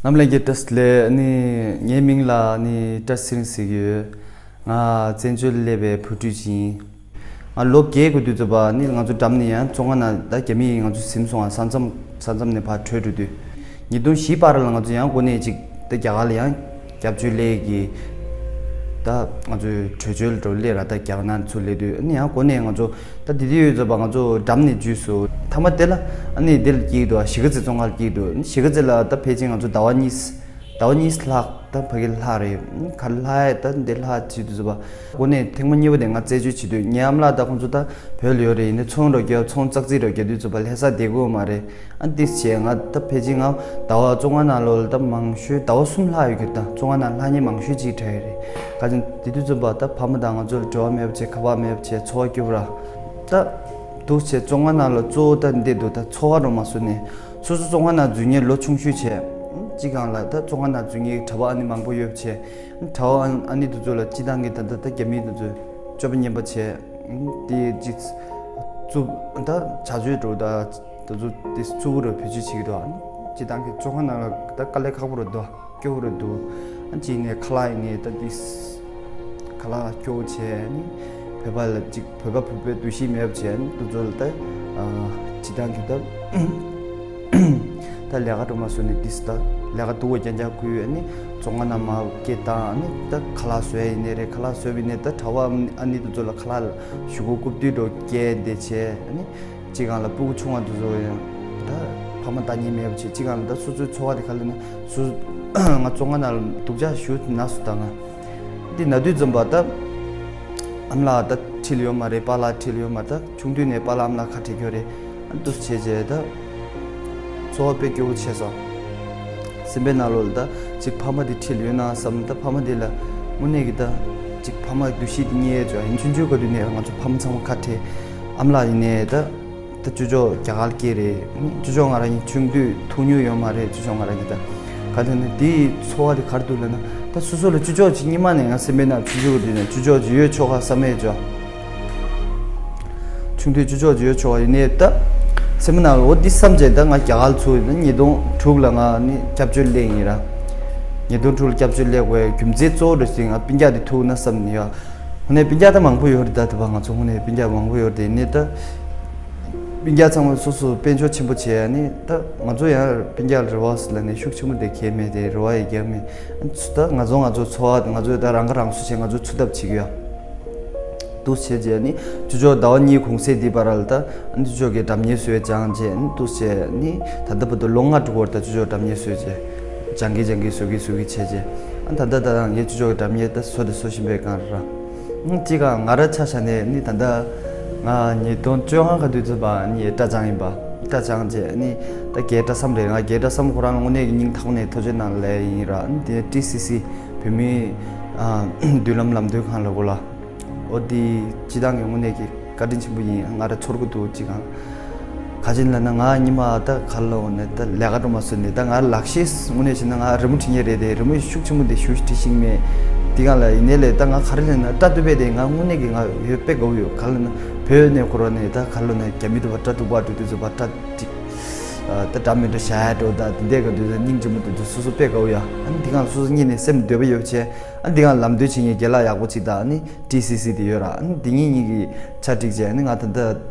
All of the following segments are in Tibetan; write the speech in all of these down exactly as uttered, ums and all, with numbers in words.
རྣམ་ལྷན་རྒྱས་བཀྲ་ཤིས་བདེ་ལེགས། ནི་ངའི་མིང་ལ་ནི་བཀྲ་ཤིས་ཚེ་རིང་ཟེར་གྱི་ཡོད། ང་བཙན་བྱོལ་སླེབས་པའི་བུ་ཕྲུག་ཅིག་ཡིན། ང་ལོ་བརྒྱད་དགུ་དུས་ཚོད་པ་ནི་ང་ཚོ་འགྲམ་ནས་ཡང་བཙོན་ཁང་ནང་ད་རྒྱ་མི་ཡིས་ང་ཚོ་ཟིན་སོང་བ། ས་མཚམས་ས་མཚམས་ནས་ཕར་བྲོས་འགྲོ་དུས། ཉིས་སྟོང་བཞི་བར་ལ་ང་ཚོ་ཡང་འགོ་ནས་ཅིག་ད་རྒྱ་གར་ལ་ཡང་སྐྱབས་བཅོལ་སླེབས་ཀྱི། ད་ང་ཚོའི་བྲོས་བྱོལ་འགྲོ་སླེབས་ར། ད་རྒྱ་གར་ནང་ཚུར་སླེབས་དུས་ཨ་ནི་ཡང་འགོ་ནས་ང་ཚོ་ད་དེ་དུས་ཡོད་ཚོད་པ་ང་ཚོ་འགྲམ་ནས་འཇུས་སོང་། མཐའ་མ་དེ་ལ་ཨ་ནི་དེ་ལ་སྐྱེལ་འདུག་གཞིས་ཀ་རྩེ་བཙོན་ཁང་ལ་སྐྱེལ་འདུག་གཞིས་ཀ་རྩེ་ལ་ད་ཕལ་ཆེར་ང་ཚོ་ཟླ་བ་གཉིས། ཟླ་བ་གཉིས་ལྷག་ད་ཕ་གི་ལྷག་རེད། ག་ལྷག་ད་འདི་ལྷག་བྱེད་དུས་ཚོད་པ། འགོ་ནས་ཐེངས་མ་གཉིས་པ་དེ་ང་རྩད་གཅོད་བྱེད་དུས་ངའི་ཨ་མ་ལགས་ད་ཁོང་ཚོ་ད་བོད་ལ་ཡོད་རེད། ཡིན་ནའི་ཚོང་རོགས་རྒྱག་ཚོང་ཙག་ཙིག་རོགས་རྒྱག་དུས་ཚོད་པ་ལྷ་ས་བསྡད་དགོས་མ་རེད། ཨ་འདི་བྱས་ང་ད་ཕལ་ཆེར་ང་ཟླ་བ་བཙོན་ཁང་ནང་ལོགས་ལ་ད་མང་ཤོས་ཟླ་བ་གསུམ་ལྷག་ཡོད་ཀྱི། ད་བཙོན་ཁང་ནང་ལྷག་མཁན་མང་ཤོས་ཅིག་གྲས་རེད། ག་ཅིག་དེ་དུས་ཚོད་པ་ད་ཕ་མ་དང་ང་ཚོ་ལ་འབྲེལ་བ་མེད་པ་བྱས། ཁ་པར་མེད་པ་བྱས། འཚོ་བ་སྐྱོབ་ར། ད་འདུག་བྱས་བཙོན་ཁང་ནང་ལ་གཙོ་བོ་ད་འདི་འདུག་ད་འཚོ་བ་རོ་མ་བཟོ་ནས། སོ་སོ་བཙོན་ཁང་ནང་འཛུལ་མཁན་ལོ་ཆུང་ཤོས་བྱས། གཅིག་སྒང་ལ་ད་བཙོན་ཁང་ནང་འཛུལ་མཁན་གྱི་གྲྭ་པ་ཨ་ནི་མང་པོ་ཡོད་བྱས། གྲྭ་པ་ཨ་ནི་དེ་ཚོ་ལ་སྤྱི་བཏང་གི་ད་ལྟ་ད་རྒྱ་མི་དེ་ཚོས་སྤྱོད་པ་ངན་པ་བྱས། དེ་གཅིག་རྩུབ་ད་བྱ་སྤྱོད་འགྲོ་ད་དེ་ཚོ་དེ་རྩུབ་པོ་རུ་བེད་སྤྱོད་བྱེད་ཀྱི་འདུག་སྤྱི་བཏང་གི་བཙོན་ཁང་ནང་ལ་ད་དཀའ་ལས་ཁག་པོ་རུ་འདུག་སྐྱོ་བོ་རུ་འདུག་ཨ་གཅིག་ནས་ཁ་ལག་ཡིན་ནའི་ད་དེ་ཁ་ལག་སྐྱོ་བོ་བྱས་ནི་བོད་པ་ལ་གཅིག་བོད་པ་བོད་པའི་འདུ་ཤེས་མེད་པ་བྱས་ནས་དེ་ཚོ་ལ་ད་ཨ་སྤྱི་བཏང་གི་ད་ད་ལས་ཀ་འགྲོ་མ་སོང་ནས་ཏིས་ད་ལས་ཀ་སྡུག་པ་རྐྱང་རྐྱང་ཁུར། ཨ་ནི་བཙོན་ཁང་ནང་མར་སྐད་བཏང་། ཨ་ནི་ད་ཁ་ལག་བཟོ་ཡ་ཡིན་ནའི་རེད། ཁ་ལག་བཟོས་པ་ཡིན་ནའི་ད་གྲྭ་པ་ཨ་ནི་དེ་ཚོ་ལ་ཁ་ལག་ཞུ་སྒོ་རྐུབ་སྟེགས་འགྲོ་སྐད་དེ་བྱས། ཨ་ནི་སྤྱི་སྒང་ལ་སྤུ་གུ་ཆུང་བ་དེ་ཚོ་ཡང་ད་ཕ་མ་ལྟ་མཁན་མེད་པ་བྱས། སྤྱི་སྒང་ལ་ད་སོ་སོའི་འཚོ་བ་དེ་ག་ལ་ན་སུ་ང་བཙོན་ཁང་ནང་ལ་སྡུག་ཅག་ཞུ་ན་སུ་ད་ང་འདི་ན་དུས་ཙམ་པ་ད་ཨ་མ་ལགས་ད་ཁྲིད་ལ་ཡོད་མ་རེད། པཱ་ལགས་ཁྲིད་ལ་ཡོད་མ་རེད། ད་ཆུང་དུས་ནས་པཱ་ལགས་ཨ་མ་ལགས་ཁ་བྲལ་གྱི་ཡོད་རེད། ཨ་འདུག་བྱས་བྱས་ད་འཚོ་བ་དཔེ་སྐྱོ་བོ་བྱས་སོང་། སེམས་པའི་ནང་ལོགས་ལ་ད་ཅིག་ཕ་མ་དེ་ཁྲིད་ལ་ཡོད་ན་བསམ། ད་ཕ་མ་དེ་ལ་དངོས་གནས་ཀྱི་ད་ཅིག་ཕ་མ་འདུ་ཤེས་དེ་རྙེད་ཡོད་ཅོག་ཡིན། ཆུང་ཆུང་ག་དུས་ནས་ང་ཚོ་ཕ་མ་ཚང་མ་ཁ་བྲལ། ཨ་མ་ལགས་ཡིན་ནའི་ད་ད་ཅོ་ཅོག་རྒྱ་གར་སྐད་རེད། ཅོ་ཅོག་ང་རང་གཉིས་ཆུང་དུས་ཐུག་མྱོང་ཡོད་མ་རེད། ཅོ་ཅོག་ང་རང་གཉིས་ད་ག་དུས་ནས་དེའི་འཚོ་བ་དེ་ག་རེ་འདུག་ལབ་ན། ད་སོ་སོ་ལ་ཅོ་ཅོག་ཅིག་སྔོན་མ་ནས་ང་སེམས་པའི་ནང་ཆུང་ཆུང་ག་དུས་ནས་ཅོ་ཅོག་ཅིག་ཡོད་ཆོག་ག་བསམ་ཡོད་ཅོག་ཆུང་དུས་ཅོ་ཅོག་ཅིག་ཡོད་ཆོག་ཡིན་ནའི་ད་སེམས་ནང་ལ་འོ་འདི་བསམ་བྱས་ད་ང་རྒྱ་གར་ཚུར་ཡིན་ན་ཉིས་སྟོང་དྲུག་ལ་ང་ནི་སྐྱབས་བཅོལ་སླེབས་ཡིན་ར། ཉིས་སྟོང་དྲུག་ལ་སྐྱབས་བཅོལ་སླེབས་དགོས་རྒྱུ་མཚན་གཙོ་བོ་རེད་ཟེར་ང་སྤུན་ཀྱག་དེ་ཐུག་ན་བསམ་ནས་ཡོད། དངོས་གནས་སྤུན་ཀྱག་ད་མང་པོ་ཡོད་རེད། ད་དེ་བ་ང་ཚོ་དངོས་གནས་སྤུན་ཀྱག་མང་པོ་ཡོད་རེད། ཡིན་ནའི་ད་སྤུན་ཀྱག་ཚང་མ་སོ་སོ་དཔལ་འབྱོར་ཆེན་པོ་བྱས་ནི་ད་ང་ཚོ་ཡང་སྤུན་ཀྱག་ལ་རེ་བ་ཟེར་ལབ་ནས་ཤུགས་ཆེན་པོ་དེ་གས་མེད་དེ་རེ་བ་ཡི་རྒྱག་མེད། ད་ང་ཚོ་ང་ཚོ་འཚོ་བ་ང་ཚོ་ད་རང་ཁ་རང་གསོ་བྱས་ང་ཚོ་ཚུད་ཐབས་བྱེད་ཀྱི་ཡོད། འདུག་བྱས་རྗེས་ནི་ཅོ་ཅོ་ཟླ་བ་གཉིས་གུང་སེང་འདི་བར་ལ་ད་ཨ་ནི་ཅོ་ཅོ་གི་སྒྲ་སྙན་བཟོས་སྦྱངས་རྗེས་ནི་འདུག་བྱས་ནི་ད་ལྟ་བར་དུ་ལོ་ལྔ་འགྲོ་གི་ཡོད་རེད། ད་ཅོ་ཅོ་སྒྲ་སྙན་བཟོས་རྗེས་སྦྱང་གི་སྦྱང་གི་བཟོ་གི་བཟོ་གི་བྱས་རྗེས་ཨ་ད་ལྟ་ད་ང་ཅོ་ཅོ་གི་སྒྲ་སྙན་ད་བཟོ་དང་བཟོ་བཞིན་པའི་སྒང་རེད་ར། ཨ་གཅིག་ག་ང་རང་ཆ་བཞག་ནས་ནི་ད་ལྟ་ང་ཉིས་སྟོང་བཅོ་ལྔ་ག་དུས་ཚོད་པ་ནི་སྐྲ་སྦྱངས་ཡིན་པ། སྐྲ་སྦྱངས་རྗེས་ནི་ད་རྒན་སྐྲ་བསམ་རེད། ང་རྒན་སྐྲ་བསམ་ཁོ་རང་ལ་དངོས་གནས་ཀྱི་སྙིང་ཐག་ནས་ཐུགས་རྗེ་གནང་ལབ་ཡིན་ར། ཨ་ནི་དེ་ཊི་སི་སི་བོད་མིའི་མདུན་ལམ་ལམ་སྟོན་ཁང་ལ་གོ་ལ། འོ་འདི་སྤྱི་བཏང་གི་དངོས་གནས་ཀྱི་བཀའ་དྲིན་ཆེན་པོ་ཡིན། ང་རང་ཚོར་གི་འདུག་ཅིག་གང་ག་ཅིག་ལབ་ན་ང་ཉི་མ་ད་ག་ལ་འོ་ནས་ད་ལས་ཀ་འགྲོ་མ་སོང་ནས་ད་ང་ལག་ཤེས་དངོས་གནས་བྱས་ན་ང་རི་མོ་འབྲི་མཁན་རེད་དེ་རི་མོ་ཤུགས་ཆེན་པོ་དེ་ཞུ་ཞིག་འབྲི་ཤེས་མེད། འདི་གང་ལ་ཡིན་ནའི་ལས་ད་ང་ག་རེ་ལབ་ན་སྐྲ་གཏུབ་པས་དེ་ང་དངོས་གནས་ཀྱི་ང་ཡོད་དཔེ་དགའ་བོ་ཡོད། ག་ལ་ན་བོད་ནས་འཁོར་བ་ནས་ད་ག་ལ་ན་རྒྱ་མི་དུ་བ་སྐྲ་གཏུབ་པ་འགྲོ་དུས་ཚོད་པ་སྐྲ་ཅིག་ད་འདྲ་མི་འདྲ་བྱ་ཡ་འགྲོ་ད་དེ་འདྲས་ག་དུས་ད་སྙིང་རྗེ་མོ་དུས་ཚོད་སོ་སོ་དཔེ་དགའ་བོ་ཡ། ཨ་ནི་འདི་གང་ལ་སོ་སོ་གཉིས་ནས་སེམས་འདོད་པ་ཡོད་བྱས། ཨ་འདི་གང་ལམ་སྟོན་བྱེད་མཁན་རྒན་ལགས་ཡག་པོ་ཅིག་དང་ཨ་ནི་ཊི་སི་སི་དེ་ཡོད་ར། ཨ་ནི་འདི་གཉིས་གཉིས་ཀྱི་ཆ་སྒྲིག་བྱས་ཨ་ནི་ང་ད་ལྟ་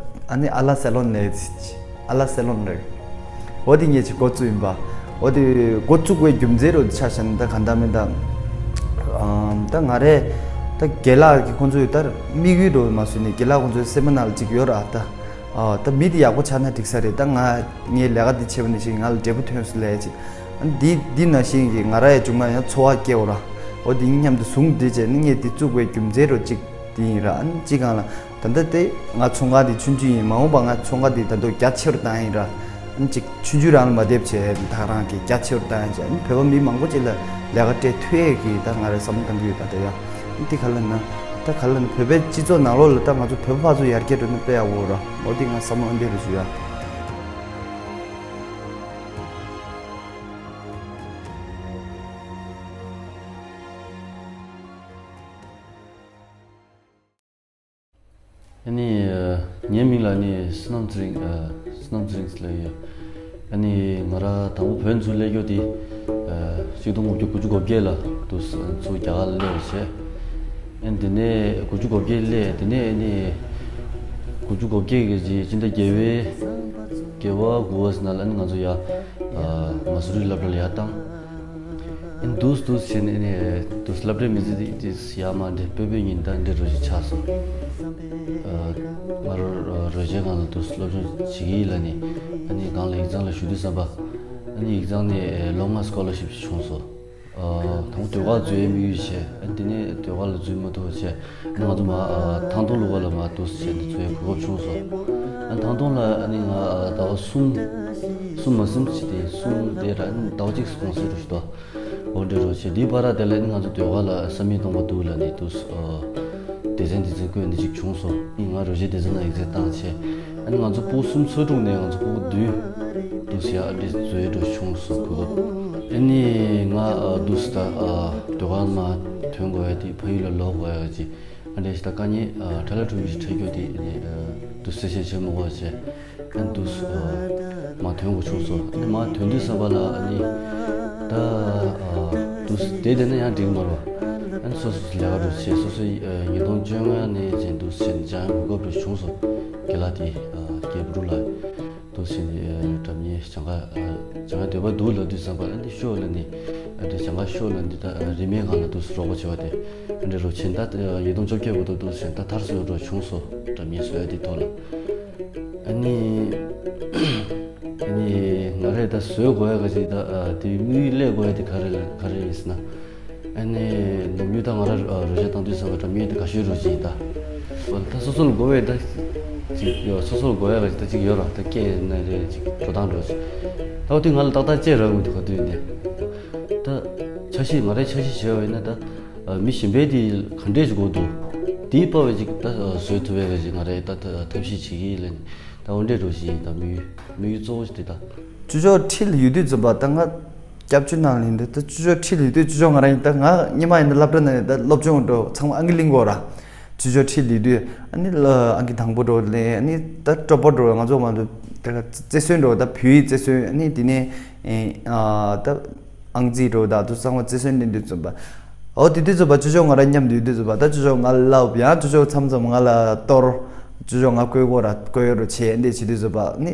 ཨ་ནི་ཨ་ལ་སེ་ལོན་ལས་ཨ་ལ་སེ་ལོན་རེད། འོ་དེ་ངས་ཅིག་འགོ་བཙུགས་ཡིན་པ། འོ་དེ་འགོ་བཙུགས་པའི་རྒྱུ་མཚན་རུ་ཆ་བཞག་ན་ད་ག་འདྲ་མིན་ད། ཨམ་ད་ང་རས་ད་རྒན་ལགས་ཀྱི་ཁོང་ཚོའི་ད་དམིགས་ཡུལ་རུ་མ་བཟོས་ནས་རྒན་ལགས་ཁོང་ཚོའི་སེམས་པ་ནང་ལ་ཅིག་ཡོད་ར་ད། ཨ་ད་མི་དེ་ཡག་པོ་ཆགས་ན་འགྲིག་ས་རེད། ད་ང་ངའི་ལས་ཀ་འདི་བྱས་པ་ནང་བཞིན་ང་ལ་འབྲས་བུ་ཐོན་སོང་ལབ་ཡ་ཅིག་འདི་འདི་ནང་བཞིན་གྱི་ང་ར་ཡ་མཇུག་མ་ཡང་འཚོ་བ་སྐྱེལ་བ་ར། འོ་འདི་གཉིས་མཉམ་དུ་ཟུང་འབྲེལ་བྱས་ནས་ངས་འདི་བཙུགས་པའི་རྒྱུ་མཚན་རུ་གཅིག་འདི་ཡིན་ར། ཨ་ནི་གཅིག་གང་ལ་ད་ལྟ་དེ་ང་ཚོང་ཁང་འདི་ཆུང་ཆུང་ཡིན། མ་འོངས་པ་ང་ཚོང་ཁང་འདི་ད་དུང་རྒྱ་ཆེ་རུ་བཏང་ཡིན་ར། ཨ་ནི་གཅིག་ཆུང་ཆུང་རང་ལ་མ་བསྡེབས་བྱས་ད་ག་རང་གི་རྒྱ་ཆེ་རུ་བཏང་ཡིན་བྱས། ཨ་ནི་བོད་པ་མི་མང་པོ་ཅིག་ལ་ལས་ཀ་སྤྲད་ཐུབ་ཡས་ཀྱི་ད་ང་རའི་བསམ་བློ་བཏང་གི་ཡོད་ད་ལྟ་ཡ། ཨ་ནི་འདི་ག་ལ་ན་ད་ག་ལ་ན་བོད་པའི་སྤྱི་ཚོགས་ནང་ལོགས་ལ་ད་ང་ཚོ་བོད་པ་ཕར་ཚུར་ཡར་རྒྱས་འགྲོ་ན་དཔེ་ཡག་པོ་ར། འོ་འདི་ང་བསམ་བློ་འདི་རུ་ཞུ་ཡ། ཨ་ནི་ངའི་མིང་ལ་ནི་བསོད་ནམས་ཚེ་རིང་། བསོད་ནམས་ཚེ་རིང་ལབ་ཡོད། ཨ་ནི་ང་ར་དང་པོ་བོད་ཚུར་སླེབས་རྒྱུ་དེ་ གཅིག་སྟོང་དགུ་བརྒྱ་དགུ་བཅུ་གོ་བརྒྱད་ལ་དུ་ཚུར་རྒྱ་གར་ལ་སླེབས་པ་བྱས། ཨ་ནི་དེ་ནས་དགུ་བཅུ་གོ་བརྒྱད་སླེབས། དེ་ནས་ཨ་ནི་དགུ་བཅུ་གོ་བརྒྱད་ཀྱི་རྗེས་སྤྱི་ཟླ་བརྒྱད་པའི་བརྒྱད་པ་དགུ་པ་ནང་ལ་ཨ་ནི་ང་ཚོ་ཡར་མ་སུ་རི་སློབ་གྲྭ་ལ་ཡར་བཏང་། ཨ་ནི་འདུག་འདུག་བྱས་ནས་ཨ་ནི་འདུག་སློབ་གྲྭའི་མི་ཚེ་དེ་ཡར་མར་འདི་སྤོ་སྤོ་ཉིན་ད་འདི་འདྲ་ཞིག་ཆགས་སོང་། ང་རང་རོལ་ཆའི་སྒང་ལ་འདུག་སློབ་སྦྱོང་བྱེད་ཀྱི་ཡིན་ལབ་ནས། ཨ་ནི་སྒང་ལ་ཡིག་ཚང་ལ་ཞུགས་དུས་ཙམ་པ། ཨ་ནི་ཡིག་ཚང་ནས་ལོ་ལྔ་སྐོར་ལར་ཤིབ་བྱུང་སོང་། དང་པོ་ཟློས་གར་འཛུལ་ཡའི་དམིགས་ཡུལ་བྱས། ཨ་ནི་དེ་ནས་ཟློས་གར་ལ་འཛུལ་མ་ཐུབ་པ་བྱས། ཨ་ནི་ང་ཚོ་མར་ཐང་སྟོང་གླུ་གར་ལ་མར་འདུག་བྱས་ནས་འཛུལ་ཡའི་གོ་སྐབས་བྱུང་སོང་། ཨ་ནི་ཐང་སྟོང་ལ་ཨ་ནི་ང་ཟླ་བ་གསུམ། གསུམ་མ་ཟིན་ཅིག་དེ་གསུམ་དེ་ར་ཨ་ནི་ཟླ་བ་གཅིག་གོང་ཚད་འགྲོ་ཞིག་འདུག་འོ་འདྲ་རོ་བྱས། དེའི་བར་དེ་ལ་ཨ་ནི་ང་ཚོ་ཟློས་གར་ལ་བསམ་ཡས་སྟོང་པ་འདུག་ལབ་ནས་འདུག་སྡེ་ཚན་སྡེ་ཚན་བསྐོས་ནས་ཅིག་བྱུང་སོང་། ཨ་ནི་ང་རོལ་ཆའི་སྡེ་ཚན་ནང་ཡིག་ཚད་བཏང་བྱས། ཨ་ནི་ང་ཚོ་སྤུ་གུ་གསུམ་ཚོ་དྲུག་ནས་ང་ཚོ་སྤུ་གུ་བདུན་འདུག་ཡར་ཨ་འདྲས་འཛུལ་འགྲོ་བྱུང་སོང་། གོ་སྐབས། ཨ་ནི་ང་འདུག་ད་ཟློས་གར་མར་ཐོན་དགོས་ཡ་དེ། ཕ་ཡུལ་ལ་ལོག་དགོས་ཡ་ཅིག་ཨ་འདྲས་ཞིག་ད་དཀའ་ངལ་ཕྲ་ལ་ཕྲུ་གུ་ཞིག་འཕྲད་རྒྱུ་དེ་ཨ་ནི་འདུག་སེ་བཤད་བྱེད་མི་དགོས་བྱས། ཨ་ནི་འདུག་སེ་མར་ཐོན་དགོས་བྱུང་སོང་། ཨ་ནི་མར་ཐོན་དུས་ཙམ་པ་ལ་ཨ་ནི་ད་འདུག་སེ་བསྡད་བསྡད་ན་ཡང་འགྲིག་མ་རེད་པ། ཨ་ནི་སོ་སོ་སོ་ལས་ཀ་འགྲོ་བྱས། སོ་སོའི་ཉིས་སྟོང་བཅོ་ལྔ་ནས་བྱས་འདུག་སེ་འཇང་གོ་སྐབས་རེ་བྱུང་སོང་། རྒན་ལགས་དེ་རྒན་བུ་ཕྲུག་ལགས་འདུག་སེ་ནས་སྒྲ་སྙན་སྦྱང་ག་སྦྱང་ག་འདོད་པ་འདུག་ལབ་དུས་ཙམ་པ་ལ་ཨ་ནི་ཤོག་ལབ་ནས། ཨ་འདྲས་སྦྱང་ག་ཤོག་ལབ་ནས། ད་རིན་མེད་སྒང་ལ་འདུག་སེ་རོགས་པ་བྱས་པ་དེ་ཨ་འདྲས་རོགས་བྱས། ད་ཉིས་སྟོང་བཅོ་བརྒྱད་བར་དུ་འདུག་སེ་ད་མཐར་སོན་འགྲོ་བྱུང་སོང་། སྒྲ་སྙན་བཟོ་ཡ་དེ་ཐོག་ལ། ཨ་ནི་ཨ་ནི་ང་རས་ད་བཟོ་དགོས་ཡ་ག་ཅིག་ད་དེ་དམིགས་ཡུལ་སླེབས་དགོས་ཡ་དེ་ག་རེ་ག་རེ་ཡིན་ཟེར་ན། ཨ་ནི་ནམ་རྒྱུན་ད་ང་ར་རོལ་ཆ་བཏང་དུས་ཙམ་པ་སྒྲ་སྙན་དེ་དགའ་ཤོས་རོ་ཅིག་ཡིན་ད། ད་སོ་སོ་ལ་དགོས་པའི་ད་ཅིག་ཡོད། སོ་སོ་ལ་དགོས་ཡ་ག་ཅིག་ད་ཅིག་ཡོད་ར། ད་སྐད་ན་རེ་ཅིག་འགྲོ་སྟངས་འགྲོ་ཅིག་ད་འོ་དེ་ང་ལ་ཏག་ཏག་ཅེས་རག་གི་འདུག་ག་དུས་ནས། ད་འཆར་གཞི་ང་རའི་འཆར་གཞི་བྱས་པ་ཡིན་ན་ད་མི་གཞན་པའི་དེ་ག་འདྲས་ཅིག་དགོས་འདུག་དེའི་པ་བས་ཅིག་ད་བཟོས་ཐུབ་པའི་ག་ཅིག་ང་རའི་ད་ཐབས་ཤེས་བྱེད་ཀྱི་ལས་ད་འོ་འདྲས་འགྲོ་བཞིན་ཡིན། ད་དམིགས་ཡུལ་དམིགས་ཡུལ་གཙོ་བོ་ཞིག་དེ་ད། ཅོ་ཅོ་ཁྲིད་ལ་ཡོད་དུས་ཙམ་པ་ད་ང་སྐྱབས་བཅོལ་ནང་ལ་ཡིན་དུས་ད་ཅོ་ཅོ་ཁྲིད་ལ་ཡོད་དུས་ཅོ་ཅོ་ང་རང་ཡིན། ད་ང་སྔོན་མ་ཡིན་ན་སློབ་གྲྭ་ནང་ཡིན། ད་སློབ་སྦྱོང་འགྲོ་ཚང་མ་ཨང་ཀི་ལེན་གོ་ར། ཅོ་ཅོ་ཁྲིད་ལ་ཡོད་དུས་ཨ་ནི་ཨང་ཀི་དང་པོ་འགྲོ་ལེན། ཨ་ནི་ད་སྤྲོ་པོ་འགྲོ། ང་ཚོ་མ་ད་རྩེར་སོན་འགྲོ། ད་བོད་ཡིག་རྩེར་སོན། ཨ་ནི་དེ་ནས་ཨ་ད་ཨང་རྩིས་འགྲོ། ད་དུ་ཚང་མ་རྩེར་སོན་ལེན་དུས་ཙམ་པ། འོ་དེ་དུས་ཙམ་པ་ཅོ་ཅོ་ང་རང་མཉམ་དུ་ཡོད་དུས་ཙམ་པ་ད་ཅོ་ཅོ་ང་ལ་ལབ། ཡང་ཅོ་ཅོ་མཚམས་མཚམས་ང་ལ་གཏོར། ཅོ་ཅོ་ང་བསྐོལ་གོ་ར། བསྐོལ་རོ་བྱས་འདི་བྱེད་དུས་ཙམ་པ་ནི།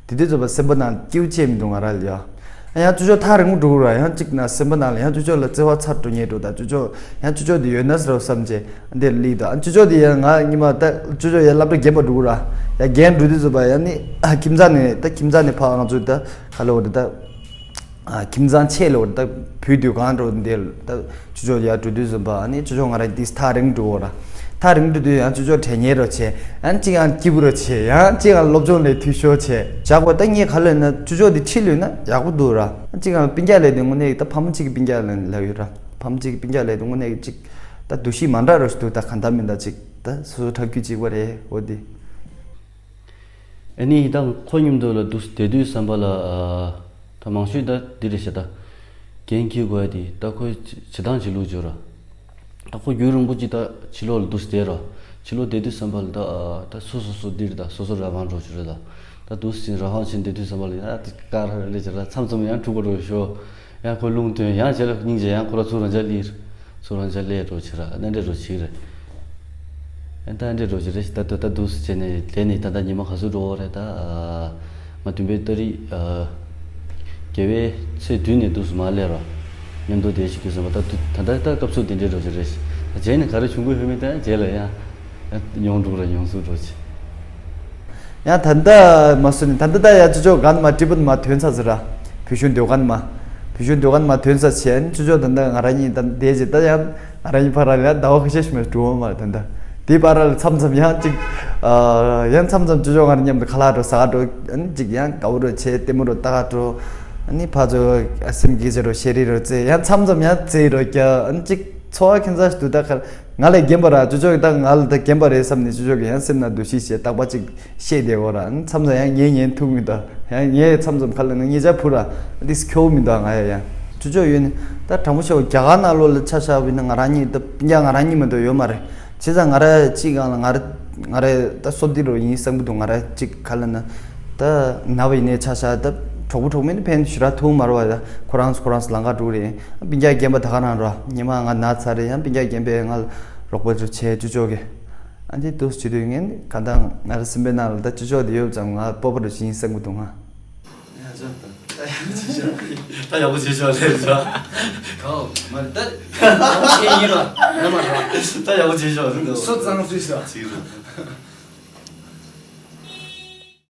དེ་དུས་ཙམ་པ་སེམས་པ་ནང་སྐྱིད་པོ་བྱས་མི་འདུག་ང་རང་ལ་ཡ། ཡང་ཅོ་ཅོ་ཐག་རིང་པོ་འགྲོ་གི་ར། ཡང་གཅིག་ན་སེམས་པ་ནང་ལ་ཡང་ཅོ་ཅོ་ལ་བརྩེ་བ་ཚ་འགྲོ་ཉེ་འགྲོ། ད་ཅོ་ཅོ་ཡང་ཅོ་ཅོ་འདི་ཡོད་ན་ཟེར་རོ་བསམ་བྱས་འདིར་སླེབས། ད་ཅོ་ཅོ་འདི་ཡང་ང་ཉི་མ་ད་ཅོ་ཅོ་ཡང་སློབ་གྲྭ་རྒན་པ་འགྲོ་གི་ར། ཡང་རྒན་འགྲོ་དུས་ཙམ་པ་ཡང་ནི་ཨ་ཁྱིམ་ཚང་ནས་ད་ཁྱིམ་ཚང་ནས་ཕར་ང་ཚོ་ད་ག་ལ་འོ་ད་ད། ཨ་ཁྱིམ་ཚང་ཆེ་ལོ། ད་བུའི་དུས་གང་འགྲོ་འདི་ད་ཅོ་ཅོ་ཡར་འགྲོ་དུས་ཙམ་པ་ཨ་ནི་ཅོ་ཅོ་ང་རང་འདི་ཐག་རིང་འགྲོ་གོ་ར། ཐག་རིང་འགྲོ་དུས་ཡང་ཅོ་ཅོ་དྲན་ཉེ་རོ་བྱས། ཡང་གཅིག་ཡང་སྐྱིད་པོ་རོ་བྱས། ཡང་གཅིག་ཡང་སློབ་སྦྱོང་ལས་འཐུས་ཤོར་བྱས། ཇག་པ་ད་ངས་ག་ལ་ན་ཅོ་ཅོ་འདི་ཁྲིད་ལོས་ན་ཡག་པོ་འདུག་ར། གཅིག་ཡང་སྤུན་ཀྱག་ལས་དེ་དངོས་གནས་ད་ཕ་མ་གཅིག་གི་སྤུན་ཀྱག་ལ་ལབ་ཡོད་ར། ཕ་མ་གཅིག་གི་སྤུན་ཀྱག་ལས་དེ་དངོས་གནས་གཅིག་ད་འདུ་ཤེས་མ་འདྲ་རོ་ཞིག་འདུག་ད་གང་ལྟར་མིན་ད་གཅིག་ད་སོ་སོ་ཐབས་སྐྱོ་གཅིག་པ་རེད་འོ་དེ། ཨ་ནི་ད་ཁོ་མཉམ་དུ་ལ་འདུག་བསྡད་དུས་ཙམ་པ་ལ་ཨ་ད་མང་ཤོས་ད་འདི་རེད་ཤག་ད་འགན་འཁྱེར་དགོས་ཡ་དེ་ད་ཁོས་བྱེད་སྟངས་བྱེད་ལུགས་བརྗོད་ར། ད་ཁོ་རྒྱུན་རིང་པོ་ཅིག་ད་ཕྱི་ལོགས་ལ་འདུག་བསྡད་ར། ཕྱི་ལོགས་བསྡད་དུས་ཙམ་པ་ལ་ད་ཨ་ད་སོ་སོ་སོ་འདི་རེད། ད་སོ་སོ་ར་བང་འགྲོ་བྱེད་ར། ད་ད་འདུག་ཟིན་ར་བང་བྱེད་བསྡད་དུས་ཙམ་པ་ལ་ཡ་དེ་ཀ་ར་རེད་ཅེ་ར། མཚམས་མཚམས་ཡང་འཁྲུག་པ་འགྲོ་ཤོག་ཡང་ཁོ་རླུང་ཐོན། ཡང་རྗེས་ལ་སྙིང་རྗེ་ཡང་ཁོ་ར་ཚུར་རང་ཅག་ལི་ཚུར་རང་ཅག་ལས་འགྲོ་བྱེད་ར། ཨ་ནི་འདྲ་འགྲོ་བྱེད་རེད། ཨ་ད་འདྲ་འགྲོ་བྱེད་རེད། ད་ད་ད་འདུག་སེ་བྱས་ནས་ལས་ནས་ད་ད་ཉི་མ་ག་ཚོད་འགྲོ་བ་རེད། ད་ཨ་མ་བདུན་པའི་ཏ་རིག་ཨ་བརྒྱད་པའི་ཚེས་བདུན་ནས་འདུག་སེ་མར་སླེབས་ར། མཉམ་དུ་བསྡད་ཤིག་དུས་ཙམ་པ་ད་ད་ད་ད་སྐབས་སུ་དེ་འདྲ་འགྲོ་བྱེད་རེད། ད་རྗེས་ནས་ག་རེ་བྱུང་གི་ཡོད་མེད་ད་རྗེས་ལ་ཡང་ཡང་མྱོང་འགྲོ་ར། མྱོང་ཚུལ་འགྲོ་བྱེད། ཡང་ད་ལྟ་མ་སུ་ནི་ད་ལྟ་ད་ཡ་ཅོ་ཅོ་གན་མ་ཀྲི་པུན་མ་ཐོན་ས་ཟེར་ར། བོད་གཞུང་ཟློས་གར་མ། བོད་གཞུང་ཟློས་གར་མ་ཐོན་ས་བྱས་ནས་ཅོ་ཅོ་ད་ལྟ་ང་རང་གཉིས་ད་བསྡད་རྗེས་ད་ཡང་ང་རང་གཉིས་ཕར་ར་ལ་ཟླ་བ་ཁ་ཤས་ཤིག་མ་འགྲོ་བ་མ་རེད། ད་ལྟ་དེའི་བར་ལ་མཚམས་མཚམས་ཡང་ཅིག་ཡང་མཚམས་མཚམས་ཅོ་ཅོ་ང་རང་མཉམ་དུ་ཁ་ལག་འགྲོ་ཟ་ག་འགྲོ། ཨ་ནི་ཅིག་ཡང་དགའ་བོ་འགྲོ་བྱས་ལྟད་མོ་འགྲོ་ལྟ་ག་འགྲོ། ཨ་ནི་ཕར་ཚུར་སེམས་སྐྱིད་ཆེ་འགྲོ་ཤེས་རིག་འགྲོ་རྩེ་ཡང་མཚམས་མཚམས་ཡང་རྩེ་འགྲོ་རྒྱ། ཨ་ནི་ཅིག་ཚོར་བ་ཁྱད་མཚར་ཞིག་འདུག་ད་ཁར། ང་ལས་རྒན་པ་ར་ཅོ་ཅོ་གི་ད་ང་ལ་ད་རྒན་པ་རེད་བསམ་ནས་ཅོ་ཅོ་གི་ཡང་སེམས་ནང་འདུ་ཤེས་བྱས་རྟག་པ་ཅིག་བཤད་བསྡད་ཡོད་ར། མཚམས་མཚམས་ཡང་ངས་ཉན་ཐུབ་མི་འདུག་ཡང་ངས་མཚམས་མཚམས་ཁ་ལ་ན་ངེད་ཅག་བུ་ར་ཏིས་ཁྱོ་བོ་མི་འདུག་ང་ཡ་ཡང་ཅོ་ཅོ་ཡོད་ནི་ད་དྲང་པོ་བཤད་པ་རྒྱ་གར་ནང་ལོགས་ལ་ཆ་བཞག་པ་ཡིན་ན་ང་རང་གཉིས་ད་སྤུན་ཀྱག་ང་རང་གཉིས་མ་གཏོགས་ཡོད་མ་རེད། བྱས་ཙང་ང་ར་གཅིག་སྒང་ལ་ང་ར་ང་ར་ད་སོབ་ཏི་རོ་ཡིན་བསམ་གི་འདུག་ང་ར་གཅིག་ཁ་ལ་ན་ད་ན་བ་ཡིན་ནའི་ཆ་བཞག་ད་ གྲོགས་པོ་གྲོགས་མོ་ནི་ཕན་ཞེ་དྲག་ཐུག་མ་རེད་པ། ཁོ་རང་ཁོ་རང་ལམ་ཁ་འགྲོ་རེད། སྤུན་ཀྱག་རྒན་པ་ད་ག་རང་རེད། ཉི་མ་ང་ན་ཚར་རེད། ཡང་སྤུན་ཀྱག་རྒན་པས་ང་ལ་རོགས་པ་ཚོ་བྱས་ཅོ་ཅོ་གི། ཨ་འདི་འདུག་བྱེད་དུས་ངས་གང་ལྟར་ང་རང་སེམས་པའི་ནང་ལ་ད་ཅོ་ཅོ་དེ་ཡོད་ཙང་ང་སྤོབས་པ་རུ་ཞིག་ཡིན་བསམ་གི་འདུག་ང་། ད་ཡག་པོ་བྱེད་ཤོག་ལས་ཤོག་གང་མ་རེད་ད། ཁྱེད་ཡིན་ལ་ང་མ་རེད། ད་ཡག་པོ་བྱེད་ཤོག་ལས་འདུག་སོ་གཙང་བཟོས་ཤོག་ཅིག་རེད།